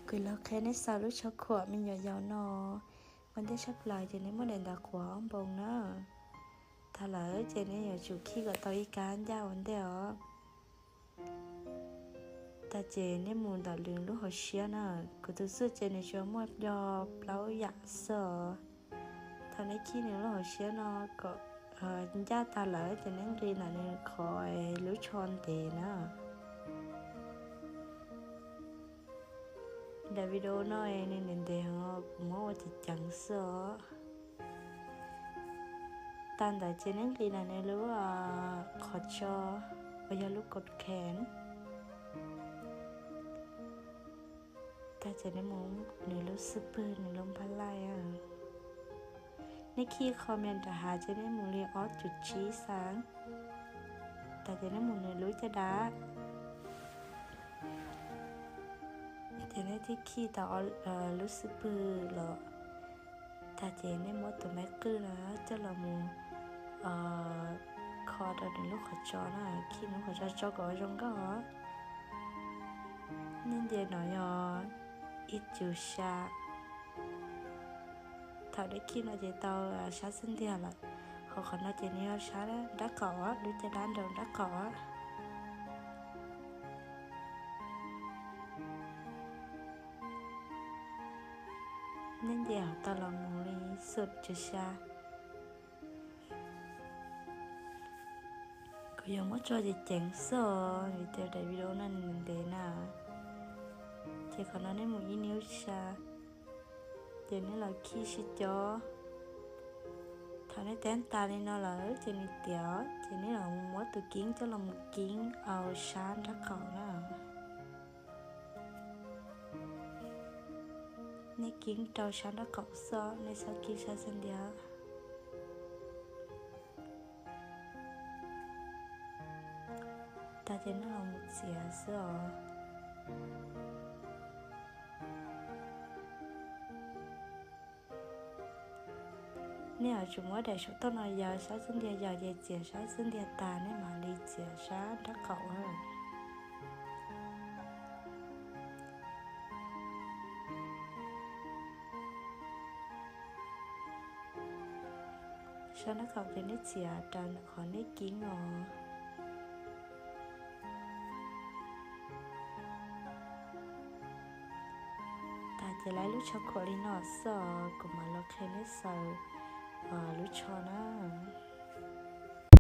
Kuv los qhia neb xaws lub tsho khuam me nyuam yaus no. Ua ntej tshaj plaws ces neb muab daim ntawv quav ob npoo na. Tag lawm ces neb yuav tsum khij kom tau ib kab ncaj ua ntej os. Tag ces neb mus ntawm nws lub hauv siab na. Kuv tus txuj ces nws tsuas muaj yog plaub yam xwb os. Thaum neb khij nws lub hauv siab no kom ncaj tag lawm ces neb nqis ntawm nws qhov lub tsho ntev na. Daim video no nws ntev ntev heev, kuv muab ua ceev ceev xwb os. Tag ntawd ces neb nqis ntawm nws lub qhov tso uas yog lub kaum khees. Tag ces neb mus nws lub xub pwg, nws lub npaj laij. Neb khij qho me nram hav ces neb mus li ob cum tsib xwb. Tag ces neb mus nws lub caj dab. Ces neb thiaj khij tau lub xub pwg los. Tag ces neb muab tus maib qwj no coj los mus kho rau nws lub qhov tso na, khij nws lub qhov tso tso kom zoo nkauj os. Neb nce no yog ib cum sa. Thaum neb khij no ces tau sab xub ntiag lawm. Ho qhov no ces nws yog sab nraub qaum, lub caj dab nraum nraub qaum. Neb nce hov tau los mus li xum cum sa. Kuv yuav muab tso ceev ceev xwb os, vim tias daim video no nws ntev na. Ces qhov no neb mus ib niub sa, ces neb los khij sib cob. Thaum neb teeb tas li no lawm ces nws tiav, ces neb los muab tus kieb coj los mus kieb au sab nraub qaum na. Nej kiv rau sab nraub qaum xwb, nej txhob kiv sab xub ntiag. Tag ces nej los mus txiav xwb os. Nej yuav tsum muab daim saum toj no yaws sab xub ntiag, yaws ces txiav sab xub ntiag tag nej mam li txiav sab nraub qaum. Sab nraub qaum ces nej txiav raws ntawm qhov nej kiv os. Tag ces lawv lub tsho khuam li no xwb os, kuv mam los qhia nej xaws lub tsho na.